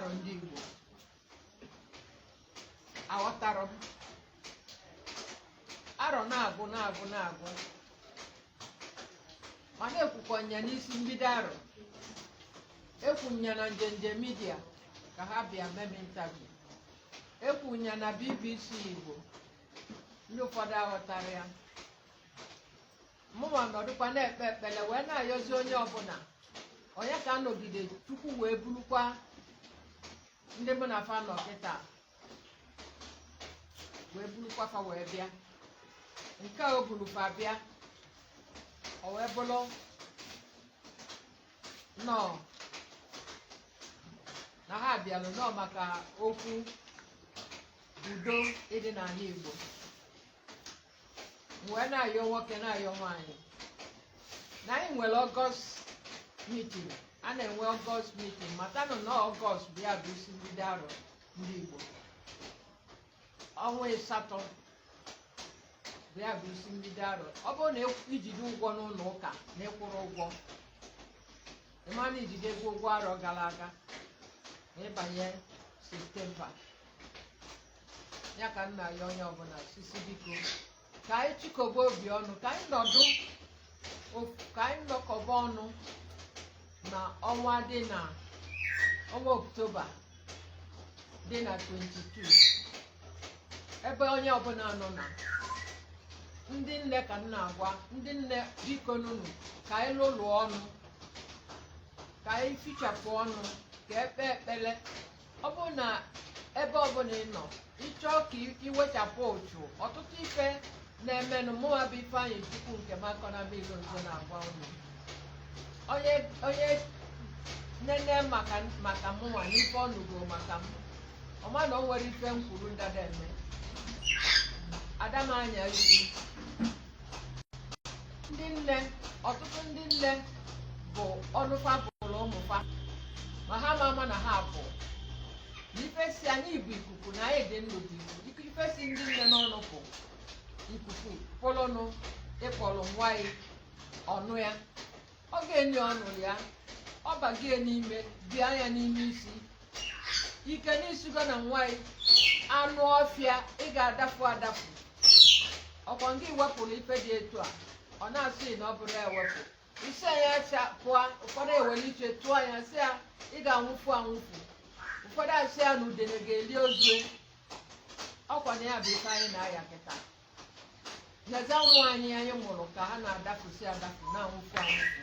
arọ ndị Igbo. Aghọtarọ m. Arọ na-agwụ, na-agwụ, na-agwụ, mana ekwukwa nya n'isi mbido arọ, ekwu nya na Njenje Media ka ha bịa mee m interview, ekwu nya na BBC Igbo, ndị ụfọdụ aghọtara ya. Mụnwa nọdụkwa na-ekpe ekpele wee na-ayọzi onye ọbụla, onye ka nọgide Chukwu wee bulukwa ndị mụ na fa nọ kịta, wee bulukwa fa wee bịa. Nke a o buru fa bịa, o wee bụrụ nọọ na ha bịalụ nọọ maka okwu udo ịdị n'ala Igbo. M wee na-ayọ nwoke, na-ayọ nwaanyị na anyị nwere August meeting. A na-enwe August meeting, matanụ na August bụ ya bụ isi mbido arọ ndị Igbo. Ọnwa 8 bụ ya bụ isi mbido arọ. Ọ bụrụ na ijide ụgwọ n'ụlọ ụka na ịkwụrụ ụgwọ, ịma na ijide ego ụgwọ arọ gara aga na ịbanye September. Ya ka nna ya, onye ọbụla sisi biko, ka anyị chịkọba obi ọnụ, ka anyị nọdụ, ka anyị nọkọba ọnụ na ọnwa dị na ọnwa Oktoba dị na 22, ebe onye ọbụla nọ na ndị nne, ka m na-agwa ndị nne, biko nunu, ka anyị lụlụ ọnụ, ka anyị fichapụ ọnụ, ka ekpe ekpele. Ọ bụrụ na ebe ọbụla ị nọ, ịchọọ ka iwechapụ ụchụ, ọtụtụ ife na-emenụ. Mụnwa bụ Ifeanyị Chukwu nke Makọnamilu nzo na-agwa unu, onye onye nene maka mụnwa n'ife ọnụgo maka m ọma na o nwere ife m kwuru ndada eme ada m anya isi. Ndị nne, ọtụtụ ndị nne bụ ọnụfa bụrụ ụmụfa, ma ha ma ama na ha bụ na ife si anyị bụ ikuku, na anyị dị ndụ bụ ikuku. Ife si ndị nne n'ọnụ bụ ikuku pụlụnụ. Ịkpọrọ nwa ya ọnụ ya, ọ ga-enye ọnụ ya, ọ bagie n'ime bịa ya n'ime isi ike n'isigo na nwa ya anụ ọfịa. Ị ga-adafu adafu. Ọkwa ngị wepụrụ ife dị etu a, ọ na-asị na ọ bụrụ ya wepụ isi anyị acha pụọ. Ụfọdụ ewere iche tụọ ya, sị ya ị ga-anwụfu anwụfu. Ụfọdụ asị ya na udene ga-eli ozu. Ọkwa na ya bụ ife anyị na-aya kịta. Neza ụmụ anyị anyị mụrụ ka ha na-adafusi adafu, na-anwụfu anwụfu.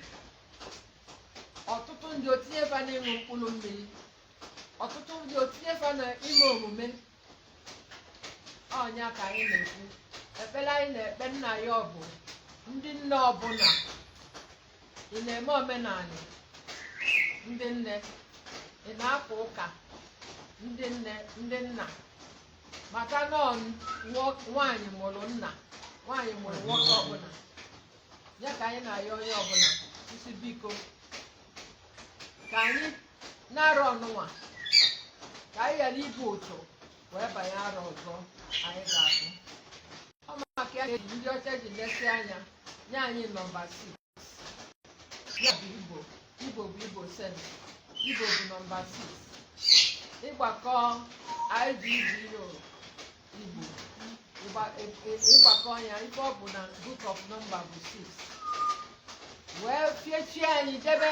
Ọtụtụ ndị otinye fa n'ịṅụ mkpụrụ mmiri, ọtụtụ ndị otinye fa na ime omume ọnya. Ka anyị na-ekwu, ekpere anyị na-ekpe nna ya, ọ bụ ndị nne ọbụla ị na-eme omenanị, ndị nne ị na-akwa ụka, ndị nne, ndị nna, maka na ọ nwaanyị mụrụ nna, nwaanyị mụrụ nwoke ọbụla. Ya ka anyị na-ayọ onye ọbụla isi, biko, ka anyị na-arọ ọnụnwa, ka anyị ghara ibu ụtụ wee banye arọ ọzọ anyị ga-abụ. Ọ maka ya ka ndị ọcha ji lesi anya nye anyị nọmba 6. Ya bụ Igbo. Igbo bụ Igbo sense. Igbo bụ nọmba 6. Ịgbakọ IGBO, Igbo, ịgbakọ ya, ife ọ bụ na book of number bụ 6, wee fiechie anyị debe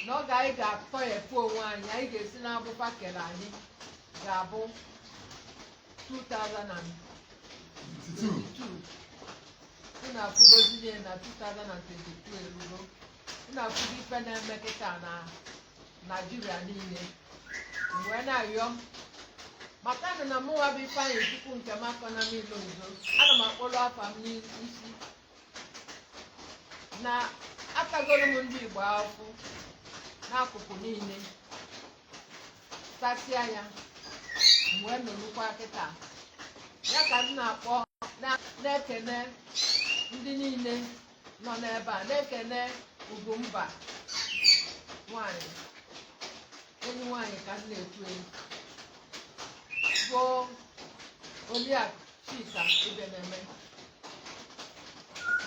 na ọ ga anyị ga-atọghepụ onwe anyị, anyị ga-esi n'agbụfa kere anyị ga-abụ 2022. Unu afụgozie na 2022 erugo. Unu afụgo ife na-eme kịta na Naijiria niile. Wee na-ayọ, matanụ na mụnwa bụ Ifeanyị Chukwu nke Makọna niile nzo, ana m akpọrọ afa m n'isi na atagoro m ndị Igbo afụ n'akụkụ niile, tasịa ya m wee nụrụkwa kịta. Ya ka m na-akpọ na-ekene ndị niile nọ n'ebe a, na-ekene Ugwumba nwanyị, enyi nwanyị ka m na-ekwu ekwu, bụ Oliakụ Chika Ibeneme,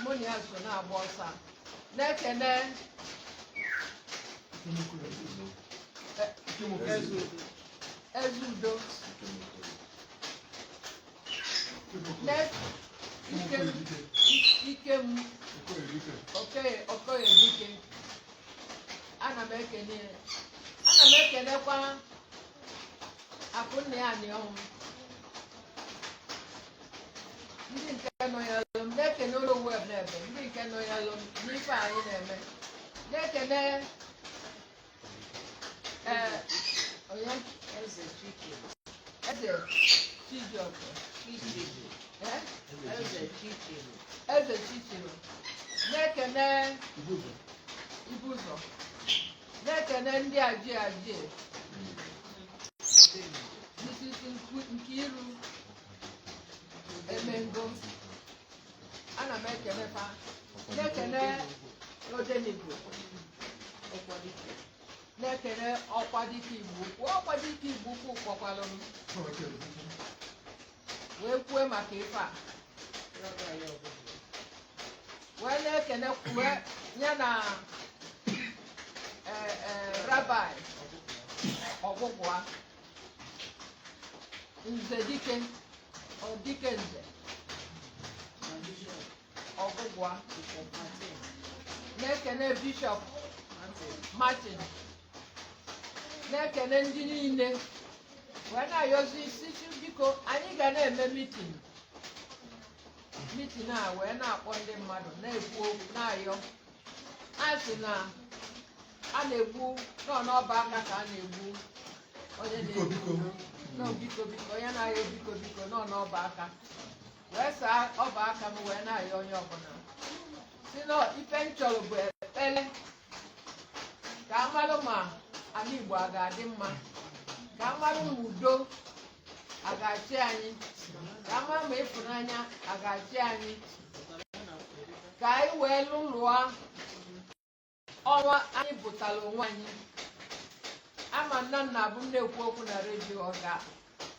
mụ na ya so na-agba ọsọ a. Na-ekene Ezeudo Ikem Ikem Okoye Okoye Dike. Ana m ekene, ana m ekenekwa Akụnna ya Anịọnwụ, ndị nke nọnyelụ m, na-ekene ụlọ web na-ebe ndị nke nọnyelụ m n'ife anyị na-eme, na-ekene ee onye Eze Chike. Eze Chijioke. Chichiri. Ee? Eze Chichiri. Eze Chichiri, na-ekene Ibuzọ, na-ekene ndị aji aji Mrs. Nkiru Emengo. Ana m ekene fa, na-ekene Odenigbo, na-ekene Ọkwadike Igbo Ukwu. Ọkwadike Igbo Ukwu kpọkwalụ m wee kwue maka ife a, wee na-ekene wee ya na Rabbi Ọgwụgwa Nze Dike Ọdike Nze Ọgwụgwa, na-ekene Bishop Martin, na-ekene ndị niile, wee na-ayọzi isi si biko, anyị ga na-eme meeting a, wee na-akpọ ndị mmadụ, na-ekwu okwu, na-ayọ. A sị na a na-egbu nọ n'ọba aka ka a na-egbu onye na-egbu nọ biko biko, onye na-ayọ biko biko nọ n'ọba aka, wee saa ọba aka m, wee na-ayọ onye ọbụla si na ife m chọrọ bụ ekpele, ka amalụ ma ala Igbo a ga-adị mma, ka amalụ ma udo a ga-achị anyị, ka ama ma ịfụnanya a ga-achị anyị, ka anyị wee lụlụọ ọnwa anyị bụtara onwe anyị. Ama nna nna bụ m na-ekwu okwu na redio, ọ ga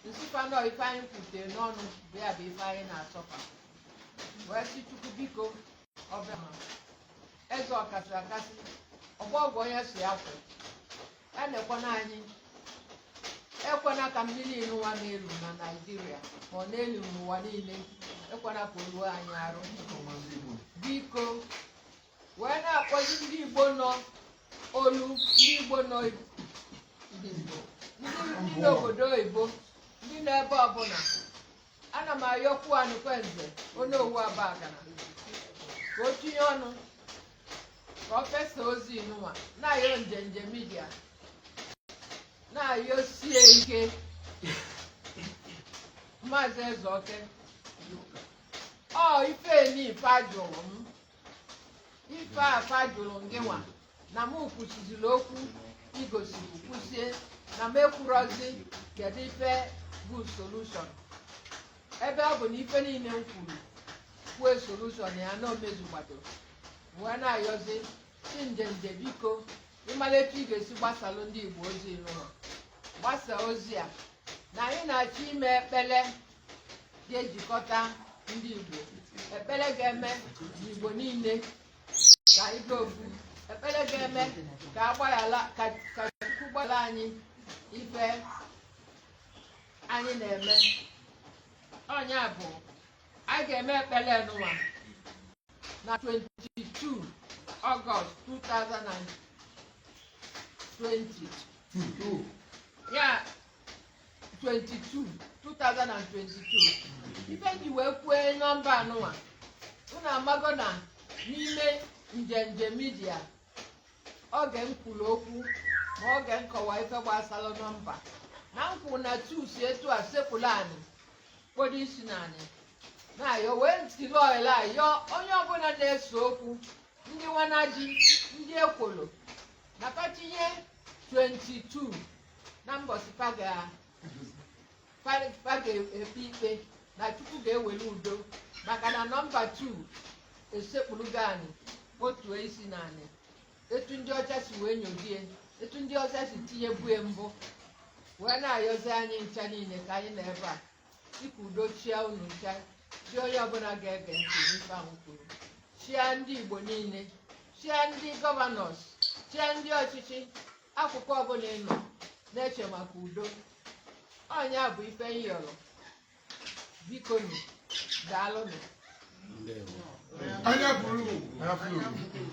nsịkwa nọ ife anyị kwutere n'ọnụ bụ ya bụ ife anyị na-asọpa, wee sị Chukwu biko, ọbịa ma eze ọkasị akasị ọgbọgwụ onye si ya kwụ ya nekwana anyị, ekwena ka mmiri nụwa n'elu na Naịjirịa ma ọ n'elu n'ụwa niile, ekwena ka o ruo anyị arụ, biko. Wee na-akpọzi ndị Igbo nọ olu, ndị Igbo nọ ndị Igbo, ndị n'obodo oyibo, ndị nọ ebe ọbụla, ana m ayọkwu Anụkwenze onye owu Abagana ka o tinye ọnụ, ka ọ fesa ozi nụwa, na-ayọ Njenje Media, na-ayọ sie ike Maazị Ezeoke. Ọ ife ni ife ajụrụ m, ife afa jụrụ gị nwa na mụ kwụsiziri okwu igosiri kwụsie na m ekwurozi. Kedu ife bụ solution, ebe ọ bụ na ife niile m kwuru kwue solution ya na omezugbado? Wee na-ayọzi si Njenje biko, ịmara etu ị ga-esi gbasalụ ndị Igbo ozi n'ụlọ, gbasa ozi a na anyị na-achọ ime ekpele ga-ejikọta ndị Igbo, ekpere ga-eme n'Igbo niile ka anyị dị ofu, ekpere ga-eme ka agbaghala ka Chukwu gbaghara anyị ife anyị na-eme. Ọnya bụ a ga-eme ekpere nụwa na 22 Ọgọst 2020, ya 22 2022. Ife ji wee kwue nọmba anụnwa, unu amago na n'ime Njenje Media, oge m kwuru okwu ma oge nkọwa ife gbasara nọmba na m kwuru na 2 si etu a sekpulu anị kpodo isi na anị na-ayọ, wee tiri oil ayọ onye ọbụla na-ese okwu, ndị nwanaji, ndị ekwolo na fa tinye 22 na mbọsị fa ga-ekpe ikpe na Chukwu ga-ewere udo, maka na nọmba 2 esekpulugo anyị kpotuo isi na anị, etu ndị ọcha si wee nyodie, etu ndị ọcha si tinye bue mbụ, wee na-ayọzi anyị ncha niile ka anyị nọ ebe a dịka udo chia unu ncha, chi onye ọbụla ga-ege ntị n'ife ahụ kwuru, chia ndị Igbo niile, chia ndị governors, chia ndị ọchịchị, akụkụ ọbụla ị nọ na-eche maka udo. Ọnya bụ ife nyọrọ. Bikonu, daalụnụ. Ndewo. Anya buru. Anya buru.